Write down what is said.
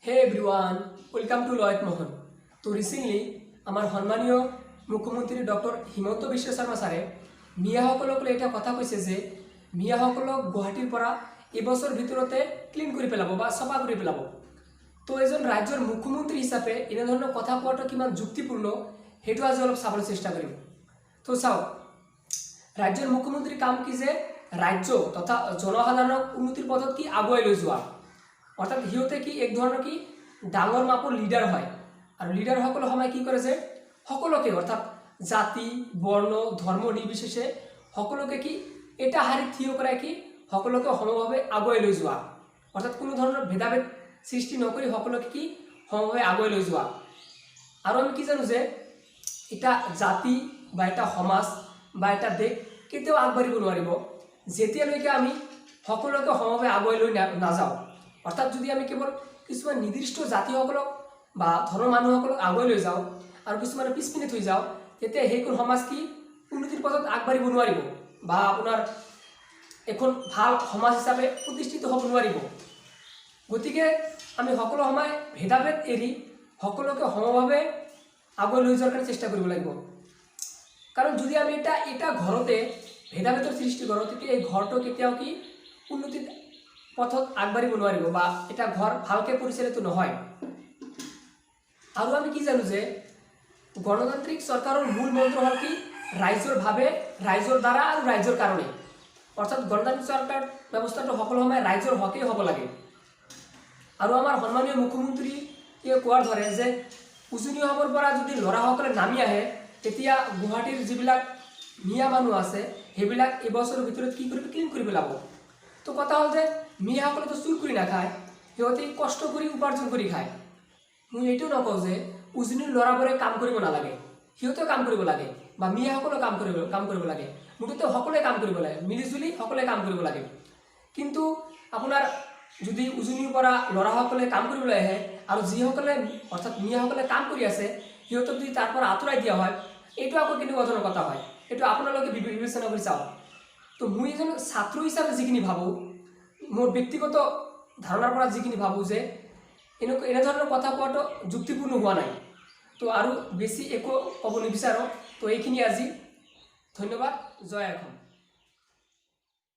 Hey everyone, welcome to Layet Mohan. তো recently আমাৰ সন্মানীয় মুখ্যমন্ত্ৰী ডক্টৰ হিমন্ত বিশ্ব শৰ্মা ছাৰে মিয়াসকলক লৈ এটা কথা কৈছে যে মিয়াসকলক গুৱাহাটীৰ পৰা এবছৰ ভিতৰতে ক্লিন কৰি পেলাব বা চফা কৰি পেলাব। তো এজন ৰাজ্যৰ মুখ্যমন্ত্ৰী হিচাপে এনেধৰণৰ কথা কোৱাটো কিমান যুক্তিপূৰ্ণ, সেইটো আজি অলপ চাবলৈ চেষ্টা কৰিম। তো চাওক, ৰাজ্যৰ মুখ্যমন্ত্ৰীৰ কাম কি যে ৰাজ্য তথা জনসাধাৰণক উন্নতিৰ পথত কি আগুৱাই লৈ যোৱা। অৰ্থাৎ সিহঁতে কি এক ধৰণৰ কি ডাঙৰ মাপৰ লিডাৰ হয় আৰু লিডাৰসকলৰ সময় কি কৰে যে সকলোকে, অৰ্থাৎ জাতি, বৰ্ণ, ধৰ্ম নিৰ্বিশেষে সকলোকে কি এটা শাৰীত থিয় কৰাই কি সকলোকে সমভাৱে আগুৱাই লৈ যোৱা, অৰ্থাৎ কোনো ধৰণৰ ভেদাভেদ সৃষ্টি নকৰি সকলোকে কি সমভাৱে আগুৱাই লৈ যোৱা। আৰু আমি কি জানো যে এটা জাতি বা এটা সমাজ বা এটা দেশ কেতিয়াও আগবাঢ়িব নোৱাৰিব যেতিয়ালৈকে আমি সকলোকে সমভাৱে আগুৱাই লৈ নাযাওঁ। অৰ্থাৎ যদি আমি কেৱল কিছুমান নিৰ্দিষ্ট জাতিসকলক বা ধৰ্মৰ মানুহসকলক আগুৱাই লৈ যাওঁ আৰু কিছুমানে পিছপিনে থৈ যাওঁ, তেতিয়া সেইখন সমাজ কি উন্নতিৰ পথত আগবাঢ়িব নোৱাৰিব বা আপোনাৰ এখন ভাল সমাজ হিচাপে প্ৰতিষ্ঠিত হ'ব নোৱাৰিব। গতিকে আমি সকলো সময় ভেদাভেদ এৰি সকলোকে সমভাৱে আগুৱাই লৈ যোৱাৰ কাৰণে চেষ্টা কৰিব লাগিব। কাৰণ যদি আমি এটা এটা ঘৰতে ভেদাভেদৰ সৃষ্টি কৰোঁ, তেতিয়া এই ঘৰটো কেতিয়াও কি উন্নতিৰ পথত আগবাঢ়িব নোৱাৰিব বা এটা ঘৰ ভালকৈ পৰিচালিত নহয়। আৰু আমি কি জানো যে গণতান্ত্ৰিক চৰকাৰৰ মূল মন্ত্ৰ হ'ল কি ৰাইজৰ ভাৱে, ৰাইজৰ দ্বাৰা আৰু ৰাইজৰ কাৰণে। অৰ্থাৎ গণতান্ত্ৰিক চৰকাৰ ব্যৱস্থাটো সকলো সময় ৰাইজৰ হকেই হ'ব লাগে। আৰু আমাৰ সন্মানীয় মুখ্যমন্ত্ৰীয়ে কোৱাৰ দৰে যে উজনি অসমৰ পৰা যদি ল'ৰাসকলে নামি আহে, তেতিয়া গুৱাহাটীৰ যিবিলাক মিয়া মানুহ আছে, সেইবিলাক এবছৰৰ ভিতৰত কি কৰিব, ক্লিন কৰি পেলাব। তো কথা হ'ল যে মিয়াসকলেতো চুৰ কৰি নাখায়, সিহঁতে কষ্ট কৰি উপাৰ্জন কৰি খায়। মই এইটো নকওঁ যে উজনিৰ ল'ৰাবোৰে কাম কৰিব নালাগে, সিহঁতেও কাম কৰিব লাগে বা মিয়াসকলেও কাম কৰিব লাগে। মুঠতে সকলোৱে কাম কৰিব লাগে, মিলিজুলি সকলোৱে কাম কৰিব লাগে। কিন্তু আপোনাৰ যদি উজনিৰ পৰা ল'ৰাসকলে কাম কৰিবলৈ আহে আৰু যিসকলে, অৰ্থাৎ মিয়াসকলে কাম কৰি আছে, সিহঁতক যদি তাৰ পৰা আঁতৰাই দিয়া হয়, এইটো আকৌ কেনেকুৱা ধৰণৰ কথা হয়, এইটো আপোনালোকে বিবেচনা কৰি চাওক। তো মই এজন ছাত্ৰ হিচাপে যিখিনি ভাবোঁ, মোৰ ব্যক্তিগত ধাৰণাৰ পৰা যিখিনি ভাবোঁ যে এনেধৰণৰ কথা কোৱাটো যুক্তিপূৰ্ণ হোৱা নাই। তো আৰু বেছি একো ক'ব নিবিচাৰোঁ। তো এইখিনি আজি, ধন্যবাদ, জয় অসম।